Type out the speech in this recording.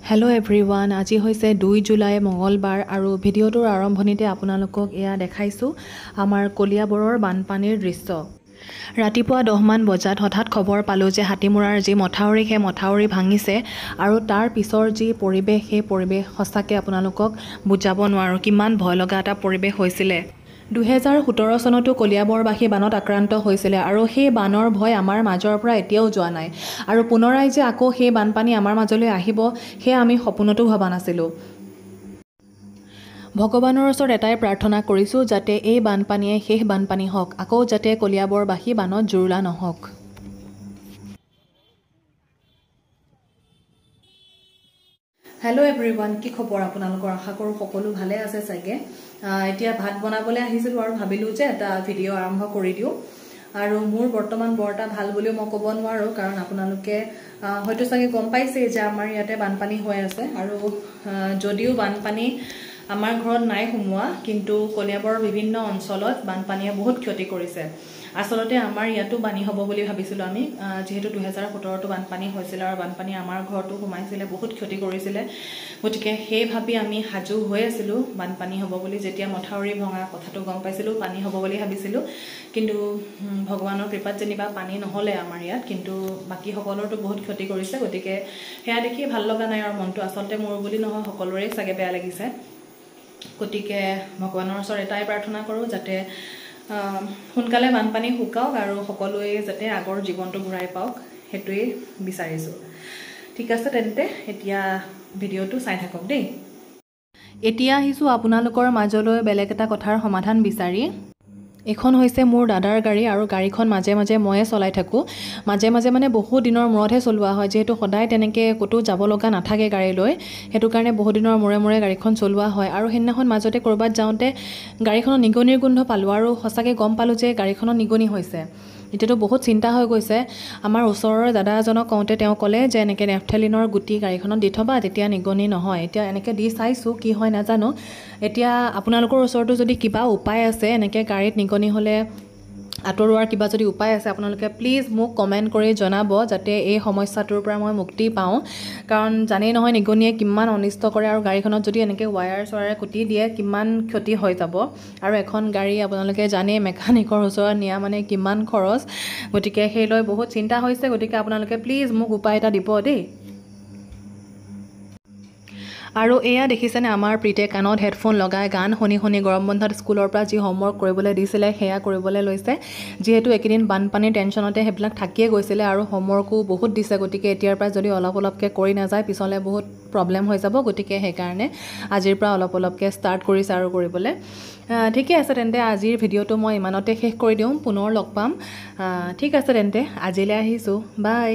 Hello' everyone, আজি হৈছে 2 July মঙলবাৰ আৰু ভিডিঅ'টোৰ আৰম্ভণিতে আপোনালোকক এয়া দেখাইছোঁ আমাৰ কলিয়াবৰৰ বানপানীৰ দৃশ্য। ৰাতিপুৱা 10মান বজাত হঠাৎ খবৰ পালোঁ যে হাতীমূৰাৰ যি মথাউৰি, সেই মথাউৰি ভাঙিছে আৰু তাৰ পিছৰ যি পৰিৱেশ, সেই পৰিৱেশ সঁচাকৈ আপোনালোকক বুজাব নোৱাৰোঁ, কিমান ভয় লগা এটা পৰিৱেশ হৈছিলে। 2017 চনতো কলিয়াবৰবাসী বানত আক্ৰান্ত হৈছিলে আৰু সেই বানৰ ভয় আমাৰ মাজৰ পৰা এতিয়াও যোৱা নাই আৰু পুনৰাই যে আকৌ সেই বানপানী আমাৰ মাজলৈ আহিব সেয়া আমি সপোনতো ভবা নাছিলোঁ। ভগৱানৰ ওচৰত এটাই প্ৰাৰ্থনা কৰিছোঁ যাতে এই বানপানীয়ে শেষ বানপানী হওক, আকৌ যাতে কলিয়াবৰবাসী বানত জুৰুলা নহওক। হেল্ল' এভৰিৱান, কি খবৰ আপোনালোকৰ? আশা কৰোঁ সকলো ভালে আছে চাগে। এতিয়া ভাত বনাবলৈ আহিছিলোঁ আৰু ভাবিলোঁ যে এটা ভিডিঅ' আৰম্ভ কৰি দিওঁ। আৰু মোৰ বৰ্তমান বৰ এটা ভাল বুলিও মই ক'ব নোৱাৰোঁ, কাৰণ আপোনালোকে হয়তো চাগে গম পাইছেই যে আমাৰ ইয়াতে বানপানী হৈ আছে। আৰু যদিও বানপানী আমাৰ ঘৰত নাই সোমোৱা, কিন্তু কলিয়াবৰৰ বিভিন্ন অঞ্চলত বানপানীয়ে বহুত ক্ষতি কৰিছে। আচলতে আমাৰ ইয়াতো পানী হ'ব বুলি ভাবিছিলোঁ আমি, যিহেতু 2017তো বানপানী হৈছিলে আৰু বানপানী আমাৰ ঘৰতো সোমাইছিলে, বহুত ক্ষতি কৰিছিলে। গতিকে সেই ভাবি আমি সাজু হৈ আছিলোঁ বানপানী হ'ব বুলি। যেতিয়া মথাউৰি ভঙা কথাটো গম পাইছিলোঁ পানী হ'ব বুলি ভাবিছিলোঁ, কিন্তু ভগৱানৰ কৃপাত যেনিবা পানী নহ'লে আমাৰ ইয়াত, কিন্তু বাকীসকলৰতো বহুত ক্ষতি কৰিছে। গতিকে সেয়া দেখি ভাল লগা নাই আৰু মনটো, আচলতে মোৰ বুলি নহয় সকলোৰে চাগে বেয়া লাগিছে। গতিকে ভগৱানৰ ওচৰত এটাই প্ৰাৰ্থনা কৰোঁ যাতে সোনকালে বানপানী শুকাওক আৰু সকলোৱে যাতে আগৰ জীৱনটো ঘূৰাই পাওক, সেইটোৱেই বিচাৰিছোঁ। ঠিক আছে তেন্তে, এতিয়া ভিডিঅ'টো চাই থাকক দেই। এতিয়া আহিছোঁ আপোনালোকৰ মাজলৈ বেলেগ এটা কথাৰ সমাধান বিচাৰি। এইখন হৈছে মোৰ দাদাৰ গাড়ী আৰু গাড়ীখন মাজে মাজে ময়ে চলাই থাকোঁ। মাজে মাজে মানে বহু দিনৰ মূৰতহে চলোৱা হয়, যিহেতু সদায় তেনেকৈ ক'তো যাব লগা নাথাকে গাড়ী লৈ, সেইটো কাৰণে বহু দিনৰ মূৰে মূৰে গাড়ীখন চলোৱা হয়। আৰু সেইদিনাখন মাজতে ক'ৰবাত যাওঁতে গাড়ীখনত নিগনিৰ গোন্ধ পালোঁ আৰু সঁচাকৈ গম পালোঁ যে গাড়ীখনত নিগনি হৈছে। এতিয়াতো বহুত চিন্তা হৈ গৈছে। আমাৰ ওচৰৰ দাদা এজনক কওঁতে তেওঁ ক'লে যে এনেকৈ নেফথেলিনৰ গুটি গাড়ীখনত দি থ'বা, তেতিয়া নিগনি নহয়। এতিয়া এনেকৈ দি চাইছোঁ, কি হয় নাজানো। এতিয়া আপোনালোকৰ ওচৰতো যদি কিবা উপায় আছে, এনেকৈ গাড়ীত নিগনি হ'লে আঁতৰোৱাৰ কিবা যদি উপায় আছে, আপোনালোকে প্লিজ মোক কমেণ্ট কৰি জনাব, যাতে এই সমস্যাটোৰ পৰা মই মুক্তি পাওঁ। কাৰণ জানেই নহয় নিগনিয়ে কিমান অনিষ্ট কৰে আৰু গাড়ীখনত যদি এনেকৈ ৱায়াৰ চোৱাৰে কুটি দিয়ে কিমান ক্ষতি হৈ যাব। আৰু এখন গাড়ী আপোনালোকে জানেই মেকানিকৰ ওচৰত নিয়া মানে কিমান খৰচ, গতিকে সেই লৈ বহুত চিন্তা হৈছে। গতিকে আপোনালোকে প্লিজ মোক উপায় এটা দিব দেই। আৰু এয়া দেখিছেনে আমাৰ প্ৰীতে কাণত হেডফোন লগাই গান শুনি শুনি গৰম বন্ধত স্কুলৰ পৰা যি হোমৱৰ্ক কৰিবলৈ দিছিলে সেয়া কৰিবলৈ লৈছে। যিহেতু এইকেইদিন বানপানীৰ টেনশ্যনতে সেইবিলাক থাকিয়ে গৈছিলে আৰু হোমৱৰ্কো বহুত দিছে, গতিকে এতিয়াৰ পৰা যদি অলপ অলপকৈ কৰি নাযায় পিছলৈ বহুত প্ৰব্লেম হৈ যাব। গতিকে সেইকাৰণে আজিৰ পৰা অলপ অলপকৈ ষ্টাৰ্ট কৰিছে আৰু কৰিবলৈ। ঠিকে আছে তেন্তে, আজিৰ ভিডিঅ'টো মই ইমানতে শেষ কৰি দিওঁ, পুনৰ লগ পাম। ঠিক আছে তেন্তে, আজিলৈ আহিছোঁ, বাই।